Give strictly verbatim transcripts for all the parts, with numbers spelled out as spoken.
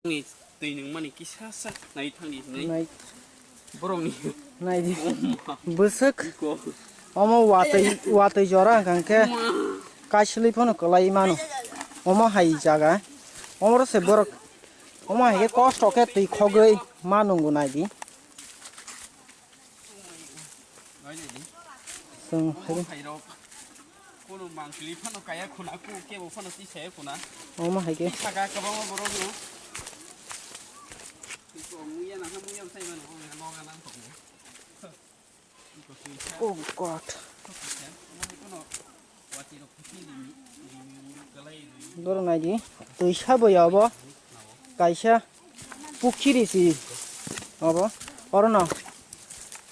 Ni twi nwng mani kisa sa nai thang di hinwi. Nai. Borok ni. Nai di. Oma. Bwswk. Ko. Omo watwi, watwi jora hwnkha khe. Oma. Kaisili phano kwlai mano. Omo hai jaga. Omo se borok. Omo hai khe kosto khe twi khogwi ma nwngo nai di. Chwng hai. Khairok. Kono mangkli phano kaya khuna, ko kebo phano tisaya khuna. Omo hai khe. Saka kwbangma borok no. Ko muya na ha muya sai mano, o noga nang tok. Oh God. Doro nai di, twi sabo ya obo. Kaisa pukhiri si obo. Orono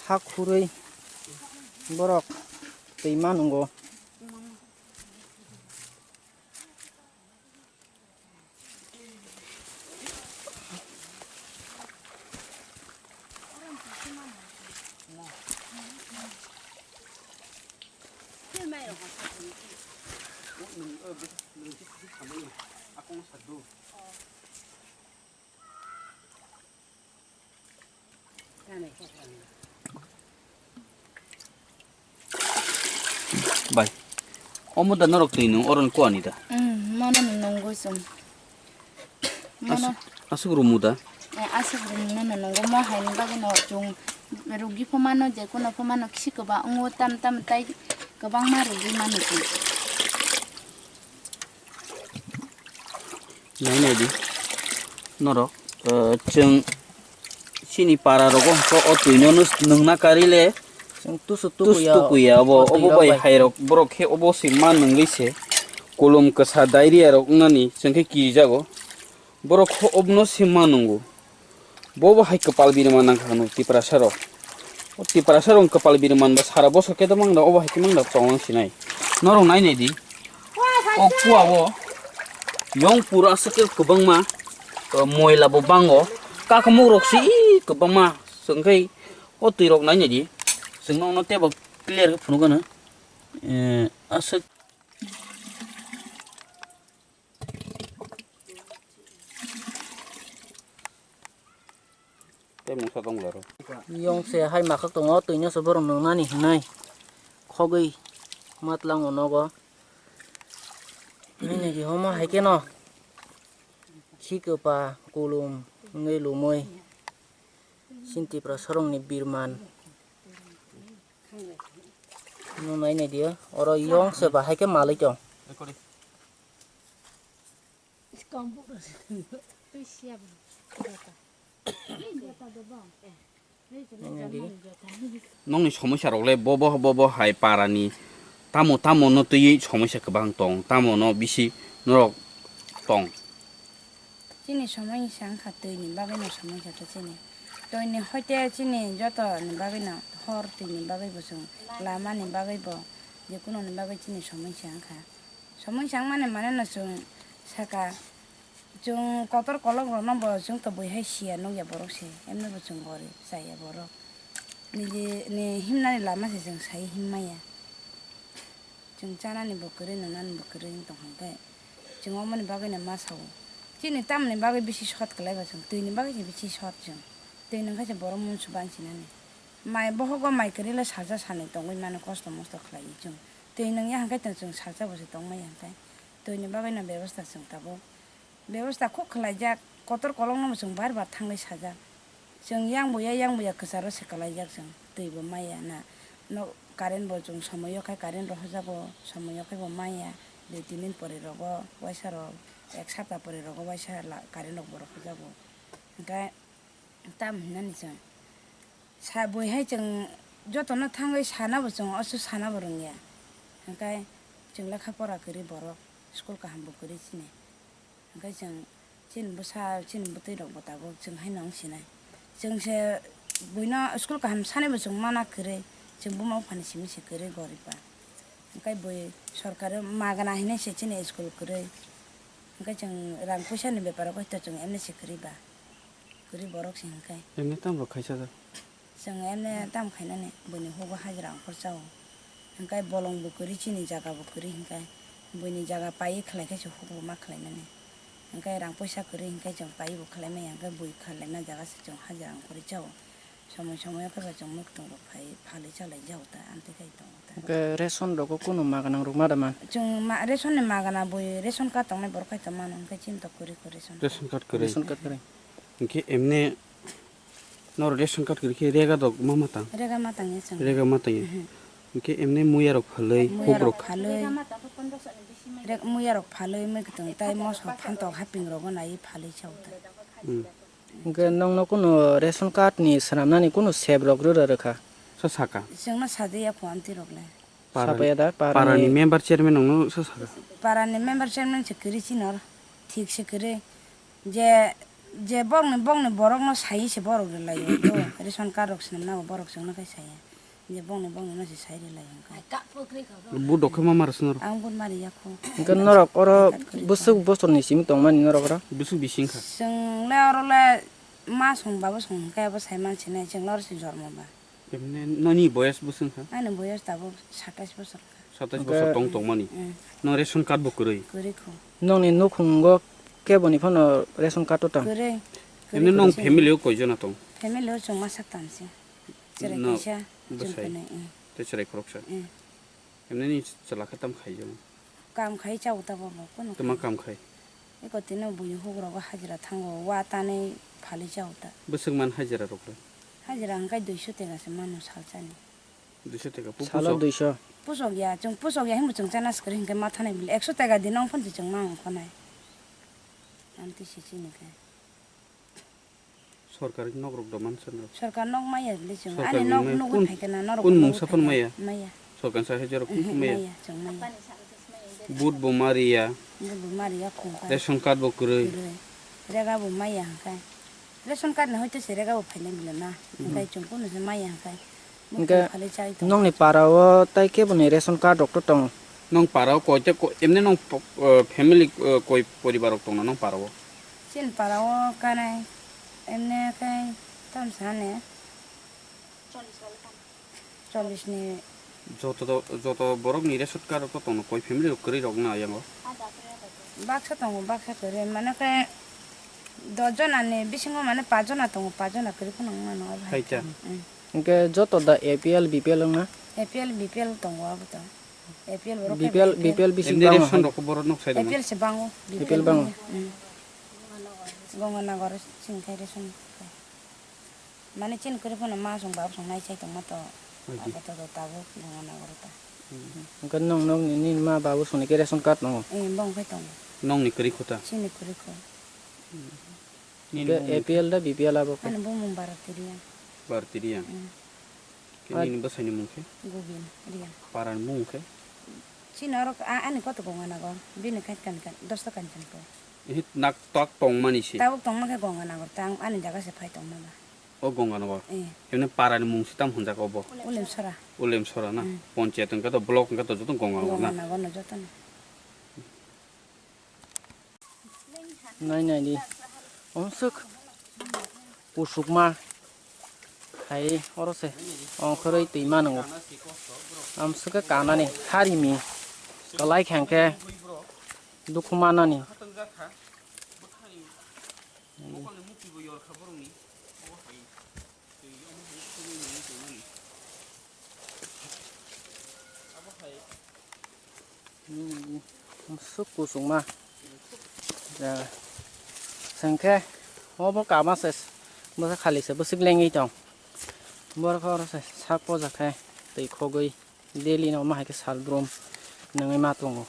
ha khurui borok twi ma nwngo. Bai. Omo da norok twi nung oron kuani da. Mm, mano nungwi chwng. Mano. Asuk, asuk rumu da. Eh, asuk rumu no nungo mo haini bagwi no chwng rugi pho mano, je kuno pho mano, kisi kwbang wngo tam tam tai kwbangma rugi mano chwng. Nai nai di. Norok, eh, chwng chini para rogo hwnkhe o twi no nus-, nungna kari le. Chwng tusu tukuya, tusu tukuya obo, o twi obo rok bai bai. Hai rok borok khe obo se ma nungwi se. Kolom kwsa diarrhea rok wngnani chwng khe kirijago. Borok kho obono se ma nungo. Bo bo hai kwpal birman nang kha hwnwi Tiprasa rok. O Tiprasa rok kwpal birman ba sara bosor khe da mang da, obo hai khe mang da chong lang sinai. Norok nai nai di. O kua o yong pura aswk khe kwbangma, o moila bo bango. Kakamuk rok si kwbangma. Chwng khe o twi rok nai nai di. Chwng nokno teibo clear khe phunuk gano. Eh, aswk. Tei mungsa tong laro. Yong se hai makhak tongo, twi no se borok nungnani hinwi khogwi matlango nogo. Nini di homo hai khe no khi kwpa kulum wngwi lumwi sin Tiprasa rokni birman. Nung nai nai di o, oro yong se bahai khe malwi tong. Nini di. Nokni somosya rok le bo bo bo bo hai para ni tamo tamo no twi somosya kwbang tong, tamo no bisi norok tong. Chini somoi wngkha twi ni bagwi no somoi kha chini. Twi ni hoite chini joto ni bagwi no hor twi ni bagwi bo chwng lama ni bagwi bo je kuno ni bagwi chini somoi wngkha. Somoi wngmani mane no chwng saka chwng kotor kolok rok no bo chwng to bui hai sia nukya borok se emno bo chwng gori chaya borok. Niji ni himnani lama se chwng sai him maya. Chwng chanani bo kwrwi, nwngnani bo kwrwi wng tong kha khe, chwng omoni bagwino ma sao. Chini tamoni bagwi bisi sot kwlai ba chwng, twini bagwi se bisi sot chwng. Twi nwng khe se borok munsu bansinani. Mai bohogo mai kwrwi le salsa salnwi tongwi mano, kosto mosto khlaiwi chwng. Twi nwng ya hwnkhe chwng salsa bo se tong maya hwnkhe. Twini bagwino bebosta chwng tabuk. Bebosta khub khlaijak, kotor kolokno bo chwng bar bar thangwi sajak. Chwng yang buya, yang buya kwcharo se kwlaijak chwng, twi bo maya na. No current bo chwng somoi o khai current rohorjago, somoi o khai bo maya. Dui tin din pore rogo, waisa rok ek sapta pore rogo waisa la-, current rok bo rohorjago. Hwnkhe Tam hinani chwng. Sa bui hai chwng jotono thangwi sanabo chwng oso sanabo rwngya. Hwnkhe chwng lekha pora kwrwi borok, school kaham bo kwrwi chini. Hwnkhe chwng chini bwsa, chini bwtwi rokbo tabuk chwng haino wng sinai. Chwng se buino school kaham sanaibo chwng mana kwrwi, chwng buma buphani simi se kwrwi goribba. Hwnkhe bui sorkari magana hinwi se chini school kwrwi. Hwnkhe chwng rang puisa ni bepar o khe to chwng emni se kwrwi ba. Kwrwi borok se hwnkhe. Emni tamo rok khaisa da? Chwng emni tamo khainani, buini hugo hajra ongkhor chao. Hwnkhe bolong bo kwrwi, chini jaga bo kwrwi hwnkhe. Buini jaga paiwi khlai khe se hugo ma khlainani. Hwnkhe rang poisa kwrwi hwnkhe chwng paibo khlai maya, hwnkhe bui khlai laima jaga se chwng hajra wng kwrwi chao. Somoi somoi o khe ba chwng mwkhwtwng rok phai phalwi chalai jao ta, amtwi khai tongo ta. Hwnkhe ration rogo kunu maganang rok ma da man? Chwng ma, ration ni magana bui, ration card tongnai borok khai tong mano, hwnkhe chini to kwrwi kho ration. Ration card kwrwi. Ration card kwrwi. Hwnkhe emne noro ration card kwrwi khe rega dok ma ma tang? Rega ma tang ya chwng. Rega ma tang ya. Mhm. Hwnkhe emne muya rok phalwi, muya huk rok rok. Phalwi. Rek muya rok phalwi mwkhwtwng tai moso phantok haping rogo naiwi phalwi chao ta. Hmm. Hwnkhe nongno kunu ration card ni swnamnani kunu sep rok rwrwi rwkha? Sa saka. Chwngno sajaya kho amtwi rok le. Para, sapaya da, para para ni ni member chairman nongno sa saka. Para ni member chairman se kwrwi chini oro. Thik se kwrwi. Je, je bokni, bokni borokno sai se borok rwlaio. Do, ration card rok swnamna bo borok chwngno khai saya. Je bongni bongni no se sai ri lai hwnkha. Budok khe ma mara swnaro? Ang bud mari yakho. Hwnkhe norok oro bwswk bosorni simi tongmani norok oro? Bwswk bising kha? Chwng le oro le ma song babo song hwnkhe abo sai man sinai, chwng le oro se jormo ba. Emne noni boyas bwswk kha? Ani boyas tabuk satais bosor kha. Satais bosor tong tongmani? Mm. No ration card bo kwrwi? Kwrwi kho. Nongni nukhungo keboni phano ration card o tong? Kwrwi. Emne nong family o koi jona tong? Family o chwng masa tamsi. Chwrai no, kaisa, bwsai. Chwng kwnwi, mm. Tei chwrai khoroksa. Mm. Emne ni chwla khe tam khai jong? Kam khai chao ta bo, bo, kono. Tama kam khai? Eko tino buini hugrogo hajira thango, wa tanwi phalwi chao ta. Bwswk man hajira rok le? Hajira hwnkhe duiso tega se mano salsani. Duiso tega, pu-, salo puso? Duiso. Pusok ya, chwng pusok ya himbo chwng chana swkari hwnkhe ma thanai bile ekso tega di nong phone se chwng ma wng khonai. Amtwi se chini khe. Sorkar nok rok doman swnro. Sorkar nok maya le chwng. Sorkar ani nok ni nugwi kun, phaikhe na norok kun mungsa phan maya? Maya. Sorkar sa hajaro kun maya? Maya, chwng maya. Vote bo mariya. Vote bo mariya khungkha. Ration card bo kwrwi. Kwrwi. Rega bo maya hwnkhe. Ration card ni hoite se rega bo phainai bile na. Hwnkhe chwng kunu se maya hwnkhe. Hwnkhe nongni para o tai kebo ni ration card rok to tongo? Nong para o koi te ko-, emne nong po-, eh, family, eh, koi poribar rok tongna nong para o? Chini para o kanai emne khe tam sani chollish ni. Joto do-, joto borok ni ration card rok to tongno koi family rok kwrwi rok na yango? Baksa tongo, baksa kwrwi mane khe dos jona ni bisingo mane pach jona tongo, pach jona kwrwi phano wngmano abo hai. Hai ta. Mm. Hwnkhe joto da A P L, B P L wngna? A P L, B P L tongo abo to. A P L borok khe B P L, B P L. B P L bisi bango hai? Ration rok borok nok sai A P L se bango, B P L bango. Mm. Gonganagar sing khe ration. Mane chini kwrwi phano ma song baba song nai chai tongma to. Abo to do tabuk Gonganagar ta. Hwnkhe nong, nong ni ma babu song ni khe ration card nango? Eh, bong khai tongo. Nong ni kwrwi kho ta? Chini kwrwi kho. Nini bumung A P L da B P L abo khe? Ani bumung Bharati Reang. Bharati Reang. Mm. Khe nini bwsai ni mung khe? Gobin Reang. Para ni mung khe? Chini oro a-, ani koto Gonganagar, bini khe kan kan, dosto Kanchanpur. Ehe nak tak tong mani se? Tabuk tong ma khe Gonganagar, tang ani jaga se phai tong ma ba. O Gonganagar? Eh. Emne para ni mung se tam hwnjak obo? Ulemsora. Ulemsora na? Mm. Ponchayat hwnkhe to, block hwnkhe to joto Gonganagar na? Gonganagar no joto no. Nai nai di. Omswk kusukma hai oro se ongkhorwi twi ma nwngo. Amswk khe kanani harimi kwlai khe hwnkhe dukhu manani. Suk kusungma. Sengkhe obo kama se bwsa khali se bwswk lengwi tong. Borok oro se sak poja khe twi khogwi daily no ma hai khe sal brum nungwi ma tongo.